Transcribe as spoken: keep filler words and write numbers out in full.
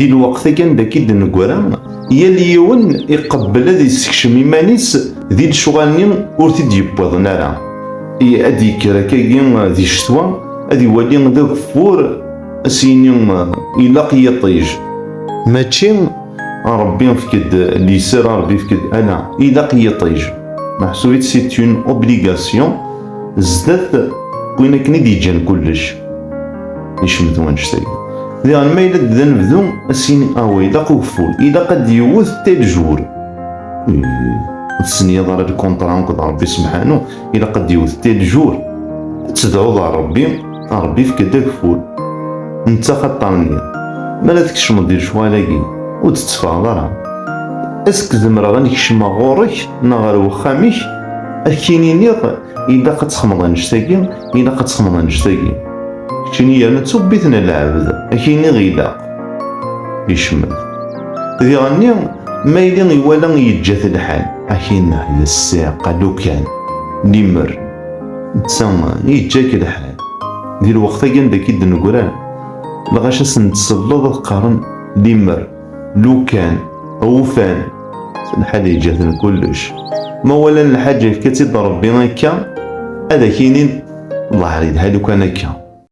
Di lweqt-agi anda akka i d-neggra, yal yiwen iqebbel ad yessekcem iman-is di lecɣal-nni ur t-id-yewwiḍen ara. I ad d-yekker akkagi di ccetwa, ad iwali d ageffur, ad s-yini ilaq yiṭij. Mačči Ṛebbi efk-d liser, Ṛebbi efk-d, ala, ilaq yiṭij. Meḥsub-itt c'est une obligation zdat win akken i d-yeǧǧan kullec. Icmet wannect-agi. Diɣen ma yella d anebdu, ad s-yini awa ilaq ugeffur, ilaq ad d-yewwet tel jour. Ur tesniyeḍ ara lkuntra akked Ṛebbi subḥanu, ilaq ad d-yewwet tel jour. Ad tedɛuḍ ɣer Ṛebbi, a Ṛebbi efk-d ageffur. Netta xaṭer-nni, mi ara tkecmeḍ di lecɣal-agi, ur d-tetteffɣeḍ ara. Est-ce que zemreɣ ad n-kecmeɣ ɣur-k neɣ ɣer wexxam-ik, ad k-iniɣ ilaq ad txedmeḍ annect-agi, ilaq ad txedmeḍ annect-agi. Keččini yerna d tubbit n lɛebd, ad k-iniɣ ilaq. Icmet. Diɣenni, ma yili iwala yeǧǧa-t lḥal, ad k-iniɣ d ssiɛqa lukan, limer. Netta yeǧǧa-k lḥal. Di lweqt-agi anda akka i d-neggra, lɣaci ad sen-tselleḍ ad qqaren limer, lukan, awufan. Lḥal yeǧǧa-ten kullec. Ma walan lḥaǧa yefka-tt-id Ṛebbi akka, ad ak-inin, "Wellah yelha lukan akka."